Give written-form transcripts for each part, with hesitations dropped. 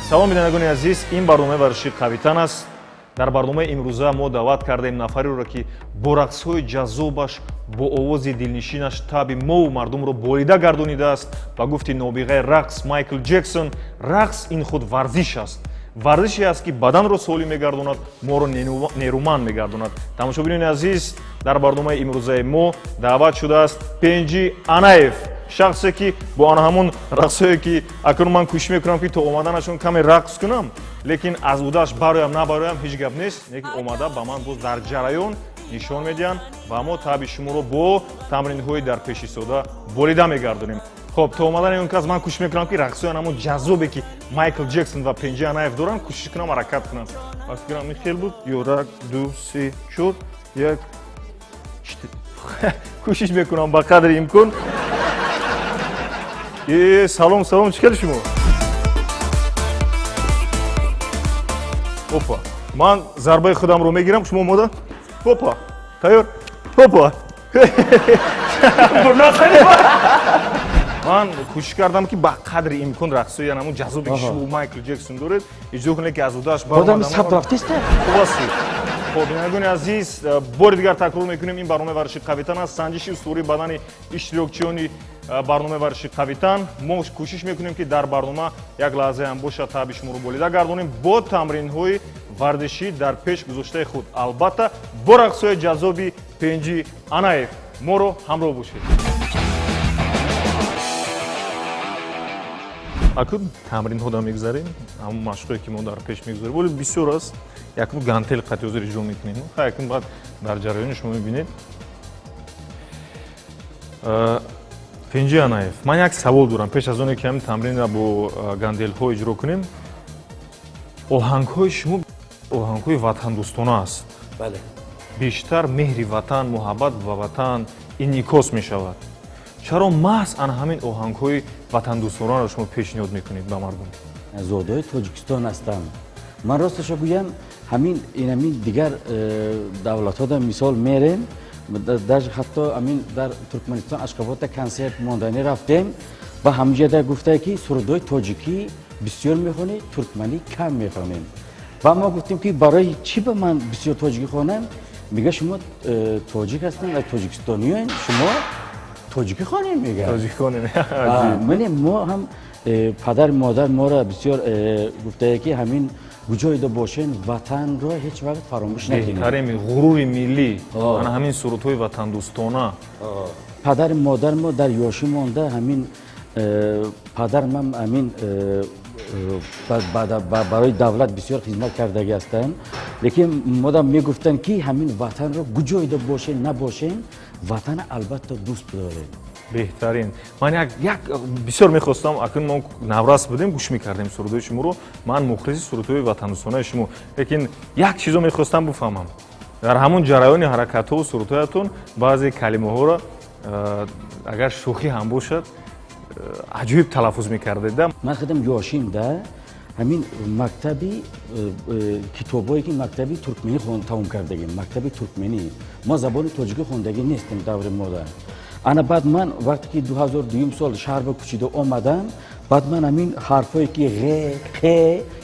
Салом, бинандагони азиз, ин барномаи варзиши «Қавитан» аст. Дар барномаи имрӯза мо даъват кардем нафареро, ки бо рақсҳои ҷаззобаш, бо овози дилнишинаш таби мову мардумро болида гардонидааст. Ба гуфти нобиғаи рақс Майкл Ҷексон, рақс ин худ варзиш аст, варзише аст, ки баданро солим мегардонад, моро нерӯманд мегардонад. Тамошобинони азиз, дар барномаи имрӯзаи мо даъват шудааст Пенҷи Анаев, шахсе, ки бо ана ҳамун рақсҳое, ки акнун ман кӯшиш мекунам, ки то омаданашон каме рақс кунам, лекин аз удаш бароям набароям, ҳеҷ гап нест, лекин омада ба ман боз дар ҷараён нишон медиҳанд ва мо таби шуморо бо тамринҳои дар пеш истода болида мегардонем. Хоб, то омадани он кас ман кӯшиш мекунам, ки рақсҳои ҳамон ҷаззобе, ки Майкл Ҷексон ва Пенҷи Анаев доранд, кӯшиш кунам, ҳаракат кунам. Ба фикрам, ин хел буд ё як, ду, се, чор, як. Кӯшиш мекунам ба қадри имкон. Э, салом, салом, чӣ хел шумо? Опа, ман зарбаи худамро мегирам, шумо омода? Опа, тайёр, опа. Ман кӯшиш кардам, ки ба қадри имкон рақсҳои ҳамон ҷаззобе, ки шумо, Майкл Ҷексон доред, иҷро кунед, ки аз удаш Одами сабт рафтеста. Хуб астӣ? Хоб, бинандагони азиз, бори дигар такрор мекунем, ин барномаи варзиши «Қавитан» аст. Санҷиши устувории бадани иштирокчиёни барномаи варзиши «Қавитан». Мо кӯшиш мекунем, ки дар барнома як лаҳзаам бошад, таби шуморо болида гардонем бо тамринҳои варзишӣ дар пеш гузоштаи худ, албатта бо рақсҳои ҷаззоби Пенҷи Анаев. Моро ҳамроҳ бошед. Акун тамринҳо да мегузарем, ҳамон машқҳое, ки мо дар пеш мегузорем, вале бисёр аст. Якум гантел қатъи иҷро мекунем. Хай, якум баъд дар ҷараёни шумо мебинед. Пенҷи Анаев, ман як савол дорам пеш аз оне, ки ҳамин тамринро бо ганделҳо иҷро кунем. Оҳангҳои шумо оҳангҳои ватандӯстона аст. Бале. Бештар меҳри ватан, муҳаббат ба ватан инъикос мешавад. Чаро маҳз ана ҳамин оҳангҳои ватандӯстонаро шумо пешниҳод мекунед ба мардум? Зодаҳои Тоҷикистон ҳастам. Ман росташо гӯям, ҳамин инамин дигар давлатҳода мисол мерем, даже ҳатто ҳамин дар Туркманистон, Ашхобота консерт монданӣ рафтем ва ҳамҷода гуфта, ки сурудҳои тоҷикӣ бисёр мехонед, туркманӣ кам мехонем. Ва мо гуфтем, ки барои чӣ ба ман бисёр тоҷикӣ хонам? Мега, шумо тоҷик ҳастед ва тоҷикистониён, шумо тоҷикӣ хонем, мега. Тоҷикӣ хонем. Мане мо ҳам падар модар моро бисёр гуфтае, ки ҳамин куҷоида бошен, ватанро ҳеҷ вақт фаромӯш накунед. Беҳтарин ғурури миллӣ ана ҳамин сурудҳои ватандӯстона. Падари модар мо дар ёшӣ монда, ҳамин падармам ҳамин барои давлат бисёр хизмат кардагӣ ҳастанд, лекин модам мегуфтанд, ки ҳамин ватанро куҷоида бошен, набошен, ватана албатта дӯст бидоред. Беҳтарин. Ман як бисёр мехостам, акун мо наврас будем, гӯш мекардем сурудҳои шуморо, ман мухлиси сурудҳои ватандӯстонаи шумо, лекин як чизо мехостам бифаҳмам. Дар ҳамон ҷараёни ҳаракатҳову сурудҳоятон баъзе калимаҳоро, агар шӯхӣ ҳам бошад, аҷоиб талаффуз мекардед да. Ман худам ёшим да ҳамин мактаби китобҳое, ки мактаби туркменӣ тамом кардагим, мактаби туркменӣ, мо забони тоҷикӣ хондагӣ нестем даври мода. Ана баъд ман вақте ки 2002 сол шаҳр ба кӯчида омадам, баъд ман ҳамин ҳарфҳое, ки ғ, қ,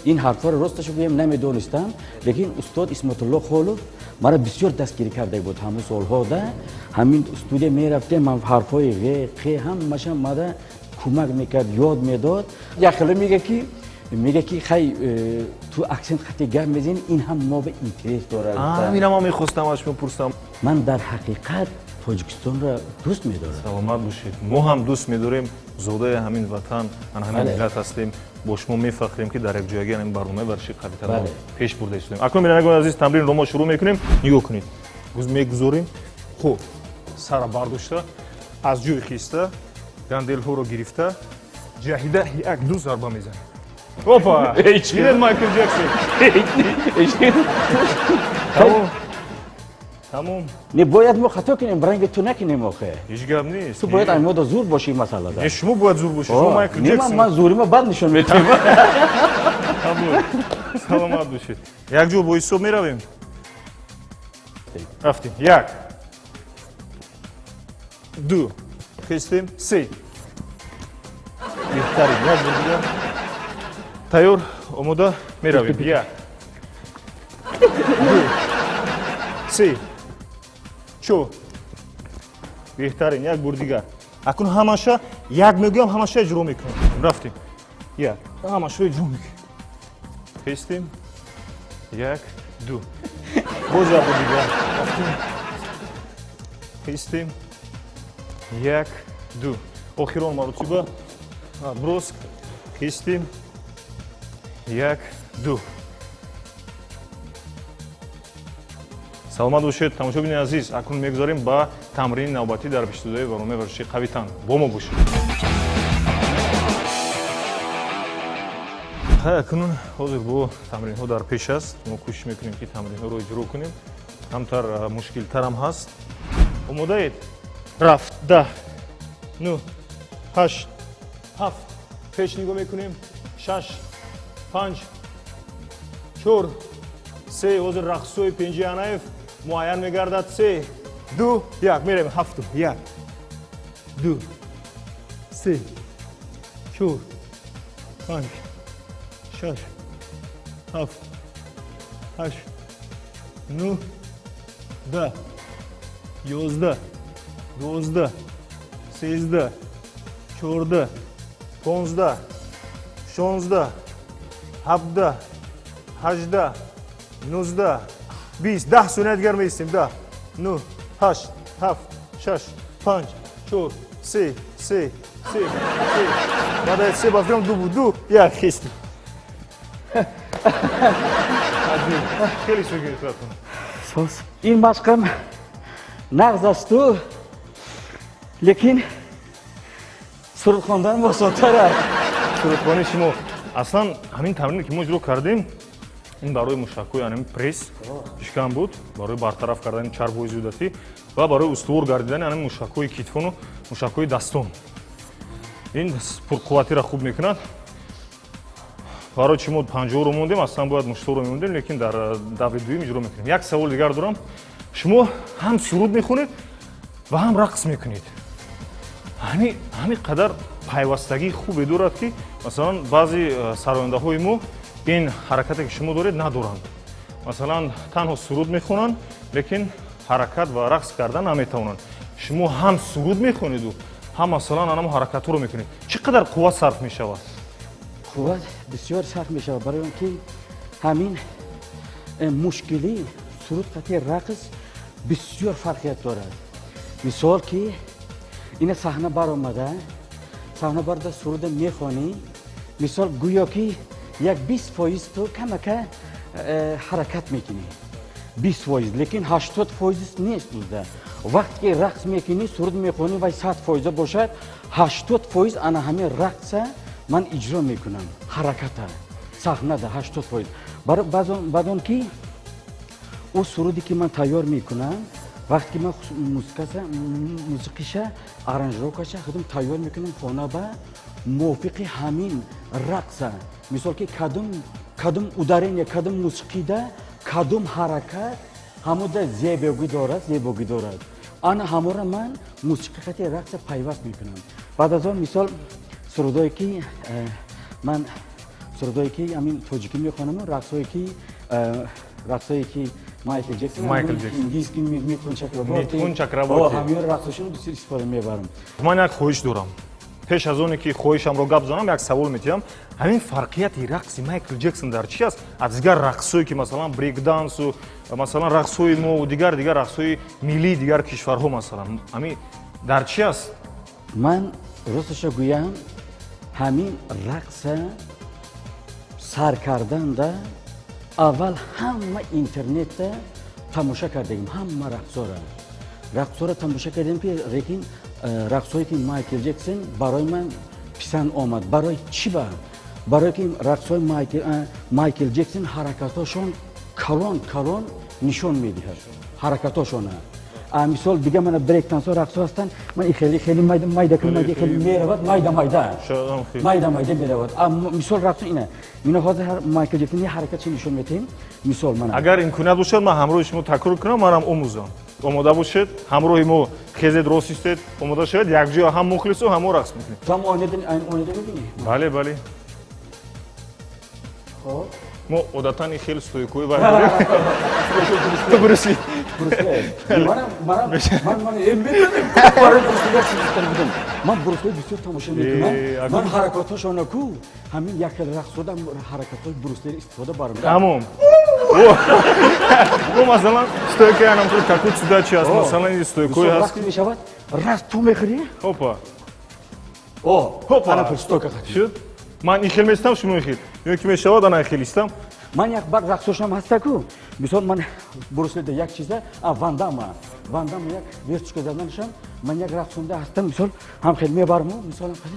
ин ҳарфҳоро, росташо гӯям, намедонистам, лекин устод Исматулло Холов мара бисёр дастгирӣ карда буд. Ҳамун солҳода ҳамин студия мерафтем, ман ҳарфҳои ғ, қ ҳамаша мада кӯмак мекард, ёд медод. Яхело мега, ки хай, ту акцент хати гап мезани, ин ҳам мо ба интерес дорад. Ҳамина ман мехостам аз шумо пурсам. Ман дар ҳақиқат Тоҷикистонро дӯст медорам. Саломат бошед. Мо ҳам дӯст медорем, зодаи ҳамин ватан, ана ҳамин миллат ҳастем, бо шумо мефахрем, ки дар якҷоягӣ ҳамин барномаи варзиши «Қавитанро» пеш бурда истодем. Акнун, бинандагони азиз, тамринро мо шурӯъ мекунем. Нигоҳ кунед, мегузорем, хуб, сара бардошта, аз ҷои хиста, ганделҳоро гирифта, ҷаҳида, як ду зарба мезанем. Опа, дидед, Майкл Ҷексон. Тамом, тамом. Не бояд мо хато кунем, ранги ту накунем охе. Ҳеҷ гап нест. Ту бояд аймода зур бошӣ масъалада. Не, шумо бояд зур бошед, шумо Майкл Ҷексон. Ман зурима баъд нишон медиҳам. Саломат бошед. Якҷо бо ҳисоб меравем. Рафтем. Як, ду, хестем, се. Беҳтарин. Як бор дигар. Тайёр, Омода, меравем. Як, ду, се, чор. Беҳтарин. Як бор дигар. Акнун ҳамаша як мегӯям, ҳамаша иҷро мекунем. Рафтем. Як, ҳамашро иҷро мекунем. Хестем. Як, ду. Боз як бор дигар. Рафтем, хестем. Як, ду. Охирон маротиба бросок. Хестем. Як, ду. Саломат бошед, тамошобини азиз. Акнун мегузарем ба тамрини навбатӣ дар бистудои барномаи варзишии «Қавитан». Бо мо бошед. Хай, акнун ҳозир бо тамринҳо дар пеш аст. Мо кӯшиш мекунем, ки тамринҳоро иҷро кунем. Камтар мушкилтарам ҳаст. Омодаед? Рафт. 10, 9, 8, 7. Пеш нигоҳ мекунем. 6, 5, 4, 3. Ҳозир рақсҳои Пенҷи Анаев муайян мегардад. 3, 2, 1. Меравем. Ҳафту. Як, ду, се, чор, панҷ, шаш, ҳафт, ҳашт, нӯҳ, 10, 11, 12, 13, 14, 15, 16, 17, 18, 19, 20. 10 сония дигар меистем. 10, 9, 8, 7, 6, 5, 4, 3, 3, 3, 3. Баъд аз се ба фикрам ду буд. Ду, як. Хестем. Хеле суй гирифтатон. Сос. Ин машқам нағз асту, лекин суруд хондан осонтар аст. Сурудхонии шумо аслан ҳамин тамрине, ки мо иҷро кардем, ин барои мушакҳои анами пресс, шикам буд, барои бартараф кардани чарбҳои зиёдатӣ ва барои устувор гардидани анами мушакҳои китфону мушакҳои дастон. Ин пурқувватиро хуб мекунад. Барои чи мо панҷоҳро мондем? Аслан бояд мушторо мемондем, лекин дар даври дуюм иҷро мекунем. Як савол дигар дорам. Шумо ҳам суруд мехонед ва ҳам рақс мекунед. Ҳамин қадар пайвастагии хубе дорад, ки масалан баъзе сарояндаҳои мо ин ҳаракате, ки шумо доред, надоранд. Масалан, танҳо суруд мехонанд, лекин ҳаракат ва рақс кардан наметавонанд. Шумо ҳам суруд мехонеду, ҳам масалан анамо ҳаракатҳоро мекунед. Чӣ қадар қувват сарф мешавад? Қувват бисёр сарф мешавад, барои он ки ҳамин мушкилӣ суруд қати рақс бисёр фарқият дорад. Мисол ки ина саҳна баромада, саҳна барода, суруда мехонӣ, мисол гӯё ки як 20% ту камака ҳаракат мекунӣ, 20%, лекин 80% нест узда. Вақте ки рақс мекунӣ, суруд мехонӣ, вай 100% бошад, 80% ана ҳамин рақса ман иҷро мекунам, ҳараката саҳнада 80%. Баъд он ки ӯ суруде, ки ман тайёр мекунам, вақте ки ман мусиқиша, аранжировкаша худам тайёр мекунам хона, ба мувофиқи ҳамин рақса, мисол ки кадом ударение, кадом мусиқида кадом ҳаракат ҳамода зебогӣ дорад, зебогӣ дорад, ана ҳамора ман мусиқи қати рақса пайваст мекунам. Баъд аз он, мисол, сурудое ки ман, сурудое ки ҳамин тоҷикӣ мехонаму рақсое ки Майкл Ҷексон, Майкл Ҷексон, индийский Митхун Чакраборти, Митхун Чакраборти. Ҳамин рақсошонро бисёр истифода мебарам. Ман як хоҳиш дорам. Пеш аз оне ки хоҳишамро гап занам, як савол метиҳам. Ҳамин фарқияти рақси Майкл Ҷексон дар чи аст аз дигар рақсҳое, ки масалан брейкдансу, масалан рақсҳои мо, дигар рақсҳои миллии дигар кишварҳо, масалан, ҳамин дар чи аст? Ман росташа гӯям, ҳамин рақса сар карданда аввал ҳама интернетда тамоша кардагим, ҳама рақсҳоро тамоша кардем, ки лекин рақсҳое ки Майкл Ҷексон барои ман писанд омад. Барои чӣ? Ба барое ки рақсҳои Майкл Ҷексон ҳаракатҳошон калон калон нишон медиҳад ҳаракатҳошона. Мисол, дига мана брейкдансҳо, рақсҳо ҳастанд, ман хеле хеле майда майда майда хеле меравад, майда майда майда майда меравад. Мисол, рақсо ина мина ҳозир Майкл Ҷексон я ҳаракатшо нишон медиҳем, мисол, мана. Агар имконият бошад, ман ҳамроҳи шумо такрор кунам, манам омӯзам. Омода бошед, ҳамроҳи мо хезед, рост истед, омода шавед. Якҷоя ҳам мухлису, ҳам мо рақс мекунем. Ту ҳам оинада мебинӣ? Бале, бале. Мо одатан ин хеле стойкои вай дорем. Брусли. Ман Брусли бисёр тамошо мекунам. Ман ҳаракатҳошона ку ҳамин як хел рақсода ҳаракатҳои Бруслиро истифода барам. Тамом. О, масалан, стойкаи анам каку цудачи аст, масалан, ин стойкои ҳаст. Вақте мешавад, раст ту мехӯрӣ? Опа. О, Опа. Ана стойка хати. Шуд? Ман ин хел местам, шумо ин хел. Ё ки мешавад, ана ин хел истам. Ман як бар рақсошам ҳаста ку. Мисол, ман Бруслида як чиза, а Вандама. Вандама як вертушка заданашам, ман як рақсонда ҳастам, мисол, ҳам хел мебарму, мисол ҳам хел.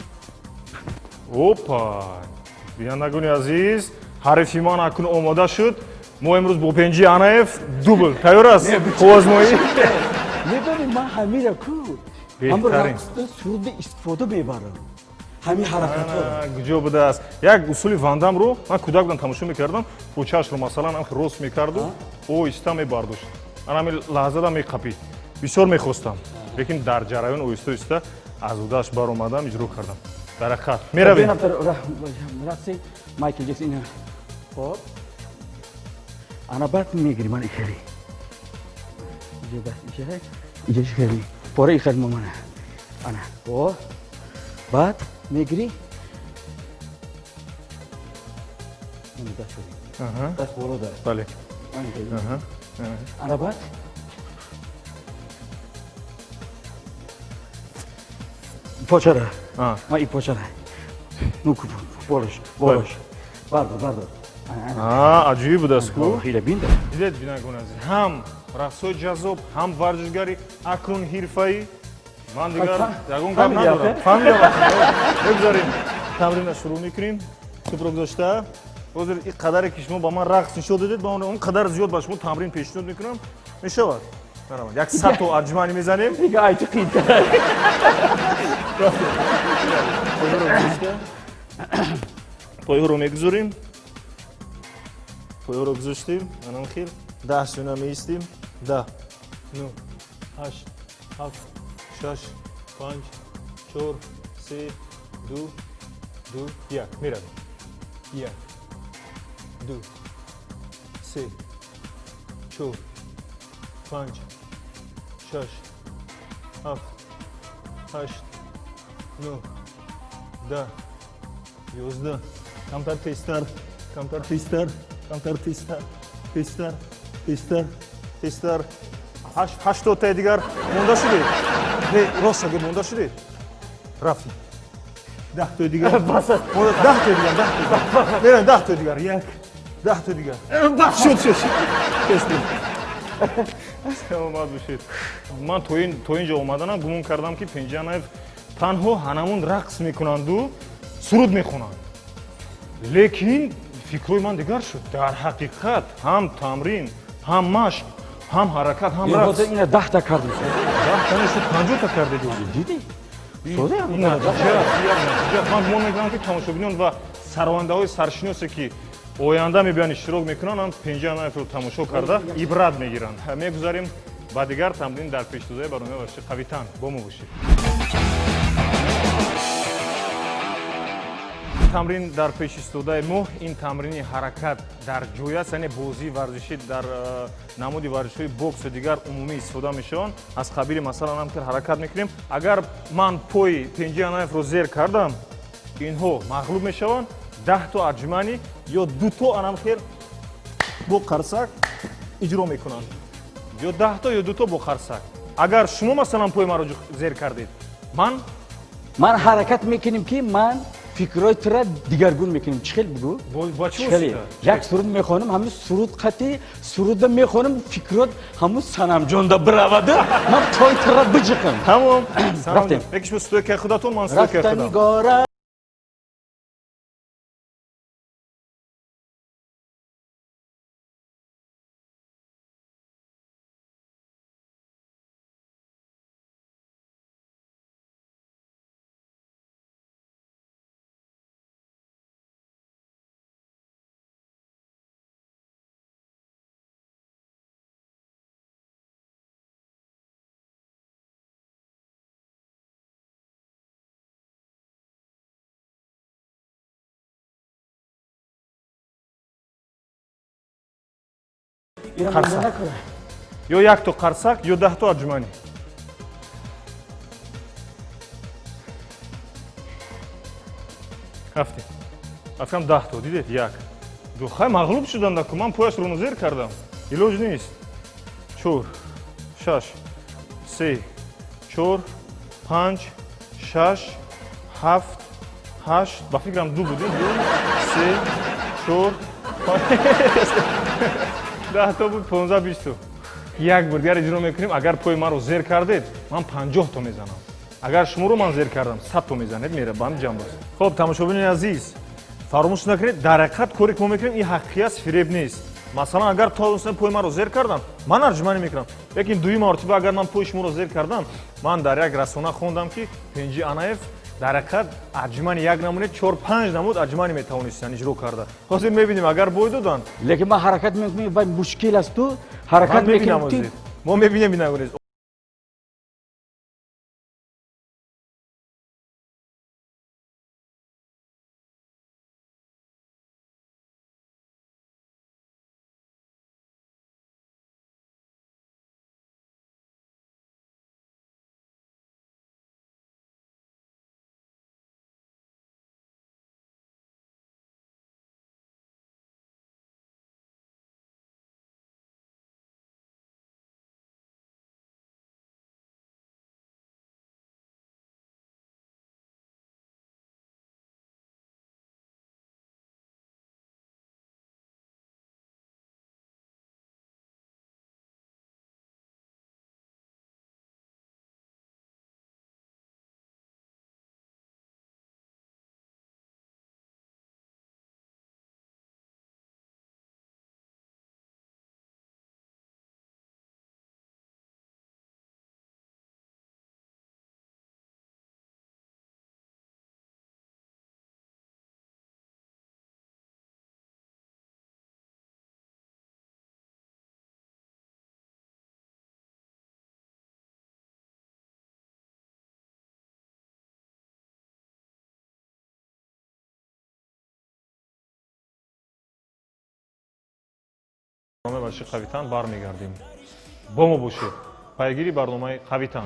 Опа! Бинандагони азиз, ҳарифи ман акнун омода шуд. Мо имрӯз бо Пенҷи Анаев дубл. Тайёр аст? Қуввазмоӣ? Медонӣ, ман ҳамира ку ҳамон Беҳтарин. рақсда суруда истифода мебарам. Ҳамин ҳаракатҳоро. Куҷо будааст? Як усули Вандамро ман кӯдак будам тамошо мекардам, почаашро масалан ҳам рост мекарду оҳиста мебардошт. Ана ҳамин лаҳзада меқапид. Бисёр мехостам, лекин дар ҷараён оҳиста оҳиста аз удааш баромадам, иҷро кардам. Дар ҳақиқат меравем. Рақси Майкл Ҷексон ина. Хоб. Ана баъд мегирӣ ман ихели. Иҷа даст иҷа, иҷа хели. Пора ихел мамана. Ана. О. Баъд мегирӣ. Мана даст бери. Даст боло дар. Бале. Ана баъд почара. Ма и почара. Ну ку болош, болош. Бардор, бардор. Аҷоиб будааст ку. Хеле бинда. Дидед, бинандагони азиз, ҳам рақсҳои ҷаззоб, ҳам варзишгари акнун ҳирфаӣ. Ман дигар ягон гап надорам. Фаҳмидам. Бигзорем, тамринро шурӯъ мекунем. Тӯпро гузошта. Ҳозир ин қадаре ки шумо ба ман рақс нишон додед, ман он қадар зиёд ба шумо тамрин пешниҳод мекунам. Мешавад? Марамад. Як сад то арҷманӣ мезанем. Дига айти қийинтар. Пойҳоро гузошта. Пойҳоро мегузорем. Пойҳоро гузоштем. Анам хел. 10 сония меистем. 10, 9, 8, 7, 6, 5, 4, 3, 2, 2, 1. Меравем. 1, 2, 3, 4, 5, 6, 7, 8, 9, 10, 11. Камтар тезтар, камтар тезтар, камтар тезтар, тезтар, тезтар, тезтар. Ҳаштодтаи дигар монда шудед? Не, рост шагирд монда шудед? Рафтем. 10 тои дигар. 10 тои дигар, 10 тои дигар. Меравем, 10 тои дигар. Як, 10 тои дигар. Шуд, шуд, шуд. Кестем. Саломат бошед. Ман то ин ҷо омаданам гумон кардам, ки Пенҷи Анаев танҳо ҳанамон рақс мекунанду суруд мехонанд. Лекин фикрҳои ман дигар шуд. Дар ҳақиқат ҳам тамрин, ҳам машқ, ҳам ҳаракат, ҳам рақс. Ина 10 та кардем. 10 та нешуд, 50 та кардед. Дидӣ? Натиҷа. Ман гумон мекунам, ки тамошобинон ва сарвандаҳои саршиносе, ки оянда мебиёнд, иштирок мекунанд, ҳам Пенҷи Анаевро тамошо карда ибрат мегиранд. Мегузарем ба дигар тамрин дар пештозаи барномаи варзиши «Қавитан». Бо мо бошед. Тамрин дар пеш истодаи мо ин тамрини ҳаракат дар ҷой аст, яъне бозии варзишӣ дар намуди варзишҳои боксу дигар умумӣ истифода мешаванд. Аз қабили масалан ҳам ҳаракат мекунем. Агар ман пои Пенҷи Анаевро зер кардам, инҳо мағлуб мешаванд. 10 то арҷманӣ ё дуто анамхел бо қарсак иҷро мекунанд, ё 10 то, ё дуто бо қарсак. Агар шумо масалан пои маро зер кардед, ман Ман ҳаракат мекунем, ки ман фикрҳои тура дигаргун мекунем. Чӣ хел, бугӯ? Бо чӣ восита? Як суруд мехонам, ҳамин суруд қати суруда мехонам, фикрот ҳамун Санамҷонда бираваду ман пои тура биҷиқам. Тамом. Рафтем. Яки шумо стойкаи худатон, ман стойкаи Рафта худам. Нигора. Қарсак. Ё якто қарсак, ё 10 то арҷуманӣ. Рафтем. Рафтам 10 то, дидед? Як. Ду. Хай, мағлуб шудам даку, ман пояшро зер кардам. Илоҷ нест. Чор, шаш, се, чор, панҷ, шаш, ҳафт, ҳашт, ба фикрам ду будем, ду, се, чор, 10 то буд, 15, 20 то. Як бор дигар иҷро мекунем. Агар пои маро зер кардед, ман 50 то мезанам. Агар шуморо ман зер кардам, 100 то мезанед, мера ба ҳам ҷамбаст. Хоб, тамошобинони азиз, фаромӯш накунед, дар ҳақиқат коре ки мо мекунем, ин ҳақиқӣ аст, фиреб нест. Масалан, агар то пои маро зер кардам, ман арҷуманӣ мекунам, лекин дуюм маротиба агар ман пои шуморо зер кардам, ман дар як расона хондам, ки Пенҷи Анаев дар ҳақиқат арҷумани як намуне, чор панҷ намуд арҷуманӣ метавонистанд иҷро карда. Ҳозир мебинем, агар бой доданд. Лекин ман ҳаракат мекунам, вай мушкил аст, ту ҳаракат мекунӣ. Мо мебинем, бинагонед. Барномаи варзиши Қавитан бармегардем. Бо мо бошед, пайгири барномаи Қавитан.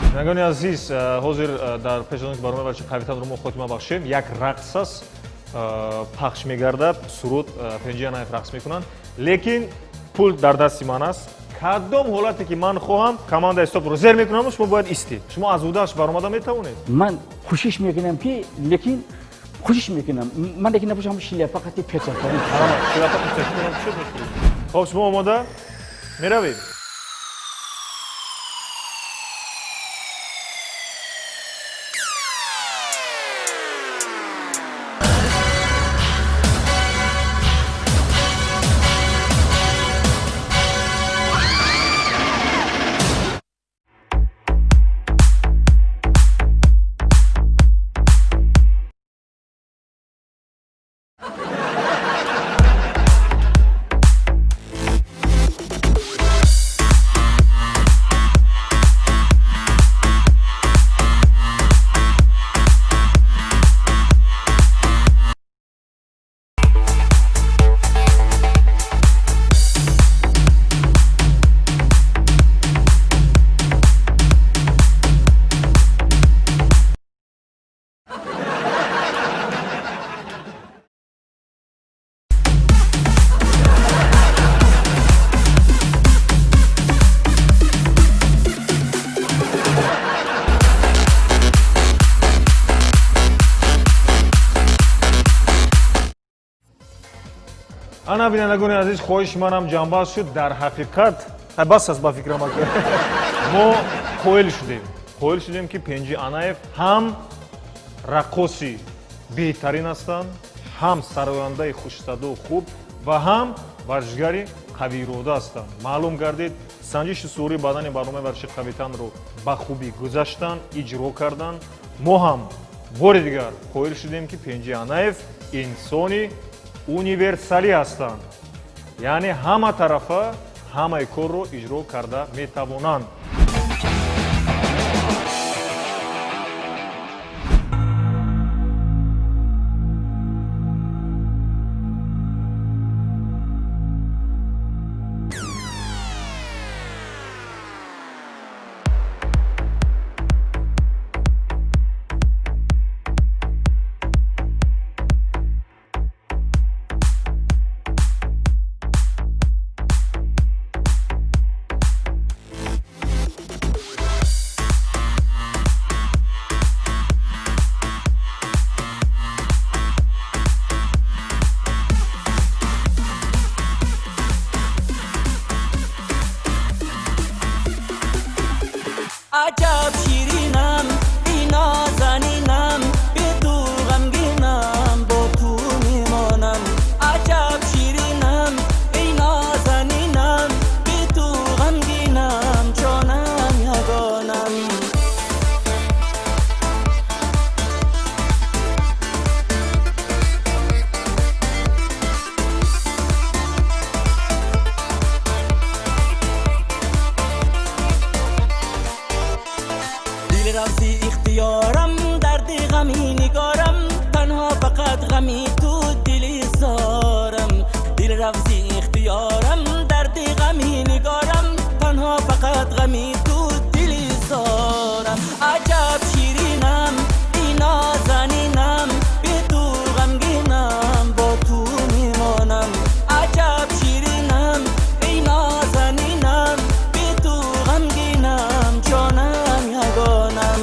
Бинандагони азиз, ҳозир дар пеш аз он ки барномаи варзиши Қавитанро мо хотима бахшем, як рақс аст, пахш мегардад суруд, Пенҷи Анаев рақс мекунанд, лекин пул дар дасти ман аст. Кадом ҳолате ки ман хоҳам, командаи стопро зер мекунаму шумо бояд истед. Шумо аз ӯдааш баромада метавонед? Ман кӯшиш мекунам ки, лекин кӯшиш мекунам ман, лекин набошам шляпа қати перчатка. Шляпа. Хоб, шумо омода? Меравем. Ана, бинандагони азиз, хоҳиши манам ҷанбаз шуд. Дар ҳақиқат бас аст, ба фикрам, мо қоил шудем, ки Пенҷи Анаев ҳам раққоси беҳтарин ҳастанд, ҳам сарояндаи хушсадоу хуб ва ҳам варзишгари қавиирода ҳастанд. Маълум гардид, санҷиши суҳурии бадани барномаи варзиши Қавитанро ба хубӣ гузаштанд, иҷро карданд. Мо ҳам бори дигар қоил шудем, ки Пенҷи Анаев инсони универсалӣ ҳастанд, яъне ҳама тарафа ҳамаи корро иҷро карда метавонанд. ихтиёрам, дарди ғами нигорам, танҳо фақат ғами ту дили зорам. Дил рафзи ихтиёрам, дарди ғами нигорам, танҳо фақат ғами ту дили зорам. Аҷаб ширинам, эй нозанинам, бе ту ғамгинам, бо ту мемонам. Аҷаб ширинам, эй нозанинам, бе ту ғамгинам, ҷонам ягонам.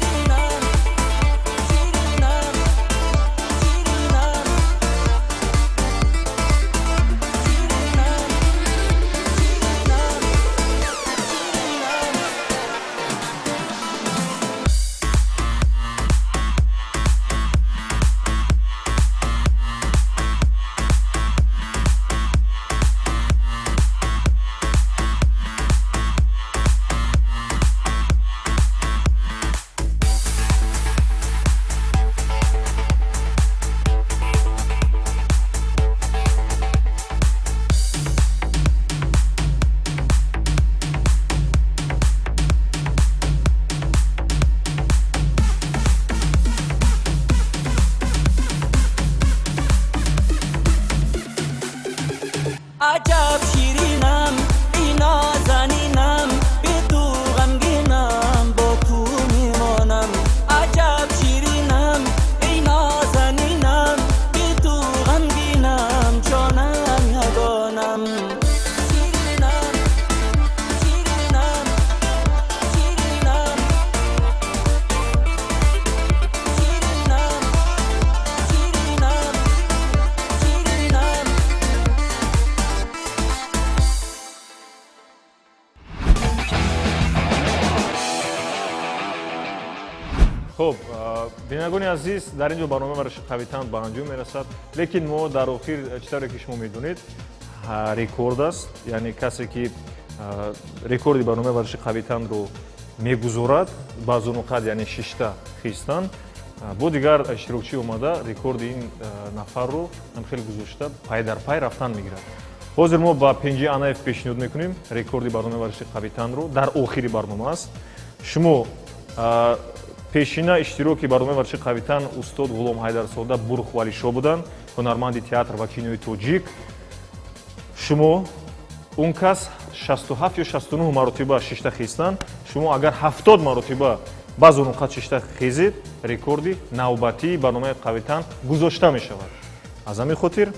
Ширинам, ширинам, ширинам, ширинам, ширинам, ширинам. Аҷаб ширинам, эй нозанинам, бе ту ғамгинам, бо ту мемонам. Аҷаб ширинам, эй нозанинам, бе ту ғамгинам, ҷонам ягонам. Ширинам, ширинам, ширинам, ширинам, ширинам, ширинам. Хуб, бинандагони азиз, дар ин ҷо барномаи варзиши қавитан ба анҷом мерасад, лекин мо дар охир, чӣ тавре ки шумо медонед, рекорд аст, яъне касе ки рекорди барномаи варзиши қавитанро мегузорад ба зунуқад, яъне шишта хистан, бо дигар иштирокчӣ омада рекорди ин нафарро ҳам хеле гузошта пай дар пай рафтан мегирад. Ҳозир мо ба Пенҷи Анаев пешниҳод мекунем рекорди барномаи варзиши қавитанро, дар охири барнома аст. Шумо пешина иштироки барномаи варзиши қавитан устод Ғулом Ҳайдарзода Бурхвалишо буданд, ҳунарманди театр ва кинои тоҷик. Шумо он кас 67 ё 69 маротиба шишта хистан, шумо агар 70 маротиба ба зунуқад шишта хезед, рекорди навбатии барномаи қавитан гузошта мешавад. Аз ҳамин хотир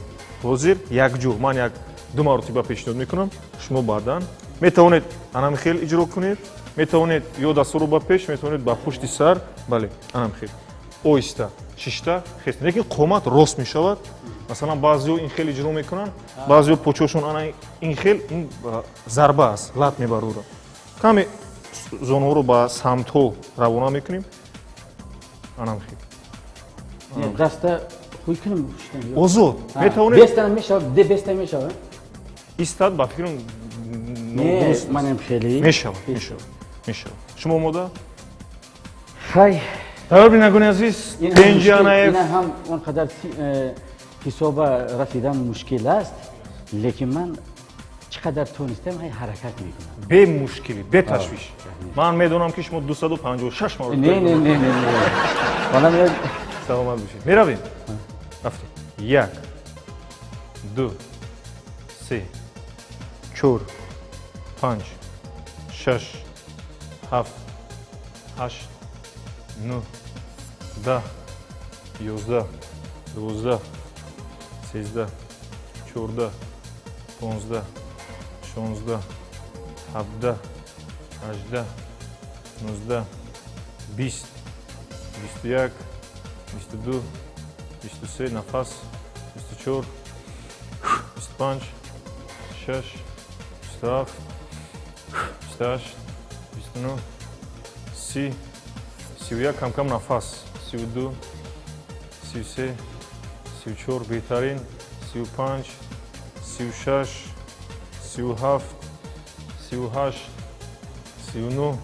ҳозир якҷур ман як ду маротиба пешниҳод мекунам, шумо баъдан метавонед анам хел иҷро кунед, метавонед ё дастҳоро ба пеш, метавонед ба пушти сар, бале, анам хел оҳиста шишта хест, лекин қомат рост мешавад. Масалан, баъзеҳо ин хел иҷро мекунанд, баъзеҳо почошон ана ин хел, ин зарба аст, лат мебарора. Каме зонуҳоро ба самтҳо равона мекунем, анам хел. Даста хуй кунем? Озод метавонед. Бестана мешавад, беста мешавад. Истад, ба фикрам. Не, манам хеле. Мешавад, мешавад, мешавад. Шумо омода? Хай. Тайёр, бинандагони азиз, Пенҷи Анаев. Ина ҳам он қадар ҳисоба расидан мушкил аст, лекин ман чӣ қадар тонистам, ҳай ҳаракат мекунам. Бемушкилӣ, беташвиш. Ман медонам, ки шумо 256 маротиба. Не, не, не, не, не. Саломат бошед. Меравем, рафтем. Як, ду, се, чор, панҷ, шаш, ҳафт, ҳашт, нӯҳ, 10, 11, 12, 13, 14, 15, 16, 17, 18, 19, 20, 21, 22, 23, нафас, 24, 25, 26, 27, 28, 29, 30. 31, камкам нафас, 32, 33, 34, беҳтарин, 35, 36, 37, 38, 39,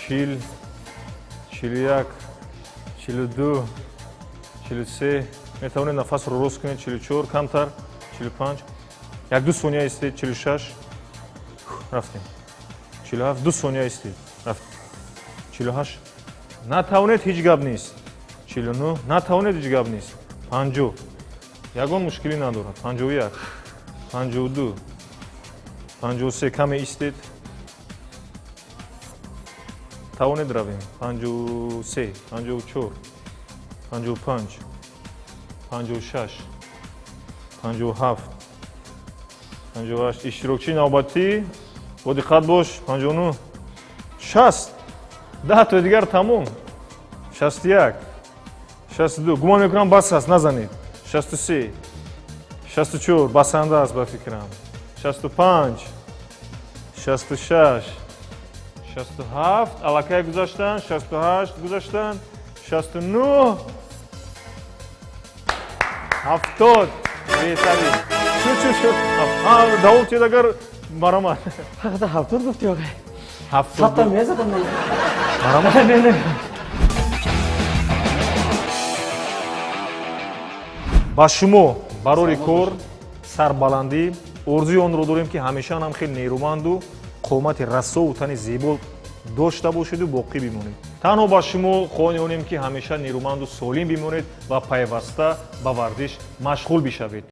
40, 41, 42, 43. Метавонед нафасро рост кунед. 44, камтар, 45, 1-ду сония истед, 46, рафтем, 47, 2 сония истед, рафтем, 48. Натавонед, ҳеҷ гап нест. 49, натавонед, ҳеҷ гап нест. 50, ягон мушкилӣ надорад. 51, 52, 53, каме истед. Тавонед, равем. 53, 54, 55, 56, 57, 58. Иштирокчии навбатӣ, бо диққат бош. 59, 60, 10 тои дигар тамом. 61, 62, гумон мекунам, бас аст, назанед. 63, 64, басанда аст ба фикрам. 65, 66, 67, аллакай гузаштанд, 68 гузаштанд, 69, 70, беҳтарин. Шуд, шуд, шуд. Давом тиёд, агар баромад. Ҳақиқатан 70 гуфти, оғай. 70. 100-та мезадам ман. Баромад. Не, не. Ба шумо барори кор, сарбаландӣ орзуи онро дорем, ки ҳамеша ҳам хеле нерӯманду қомати расову тани зебо дошта бошеду боқӣ бимонед. Танҳо ба шумо хоҳони онем, ки ҳамеша нерӯманду солим бимонед ва пайваста ба варзиш машғул бишавед.